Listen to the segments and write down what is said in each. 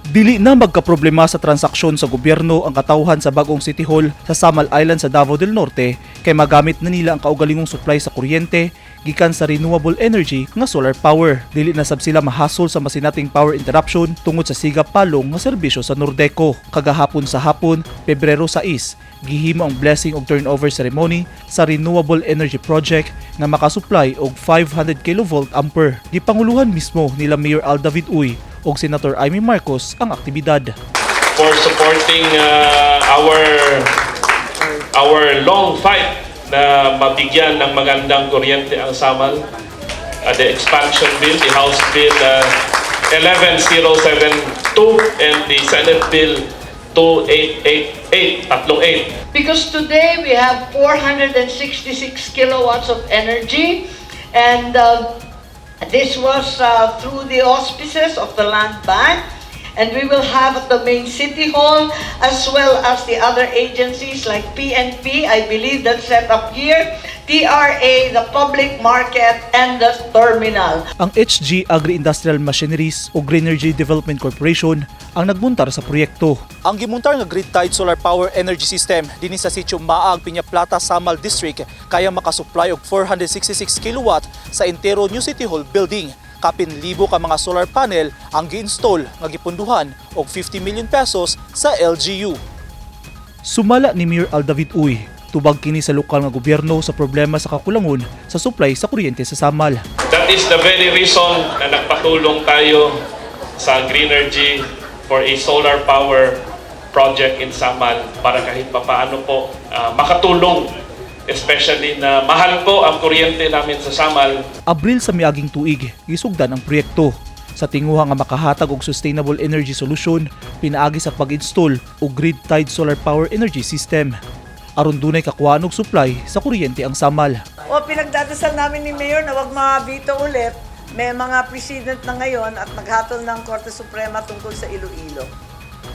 Dili na magkaproblema sa transaksyon sa gobyerno ang katawhan sa bagong City Hall sa Samal Island sa Davao del Norte kay magamit na nila ang kaugalingong supply sa kuryente gikan sa renewable energy nga solar power. Dili na sab sila mahasol sa masinating power interruption tungod sa siga palong nga serbisyo sa Nordeco. Kagahapon sa hapon, Pebrero 6, gihimo ang blessing og turnover ceremony sa renewable energy project nga makasupply og 500 kilovolt ampere. Gipanguluhan mismo nila Mayor Al David Uy og Senator Imee Marcos ang aktibidad. For supporting our long fight na mabigyan ng magandang kuryente ang Samal. The expansion bill, the House Bill 11072 and the Senate Bill 2888, tatlong 8. Because today we have 466 kilowatts of energy, and this was through the auspices of the Land Bank, and we will have at the main city hall as well as the other agencies like PNP, I believe that's set up here, TRA, the public market and the terminal. Ang HG Agri-Industrial Machineries o Greenergy Development Corporation ang nagmuntar sa proyekto. Ang gimuntar nga grid-tied solar power energy system dinhi sa sitio Maag, Peñaplata, Samal District kaya makasupply og 466 kilowatt sa entero New City Hall building. Kapin libo ka mga solar panel ang gi-install nga gipunduhan og 50 million pesos sa LGU. Sumala ni Mayor Al David Uy, tubag kini sa lokal nga gobyerno sa problema sa kakulangon sa supply sa kuryente sa Samal. That is the very reason na nagpatulong tayo sa Greenergy for a solar power project in Samal para kahit papaano po makatulong, especially na mahal po ang kuryente namin sa Samal. Abril sa miaging tuig, gisugdan ang proyekto. Sa tinguha nga makahatag og sustainable energy solution pinaagi sa pag-install og grid-tied solar power energy system. Aron dunay kakuhaan og supply sa kuryente ang Samal. O pinagdadasal namin ni Mayor na wag ma-veto ulit. May mga precedent na ngayon at naghatol ng Korte Suprema tungkol sa Iloilo.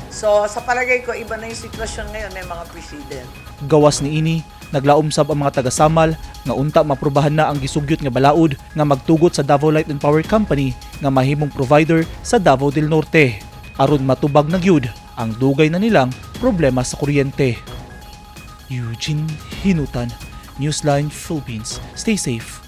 So sa palagay ko, iba na yung sitwasyon ngayon, may mga precedent. Gawas niini, naglaom sab ang mga taga-Samal nga unta maprobahan na ang gisugyot nga balaod nga magtugot sa Davao Light and Power Company nga mahimong provider sa Davao del Norte aron matubag na gyud ang dugay na nilang problema sa kuryente. Eugene Hinutan, Newsline Philippines. Stay safe.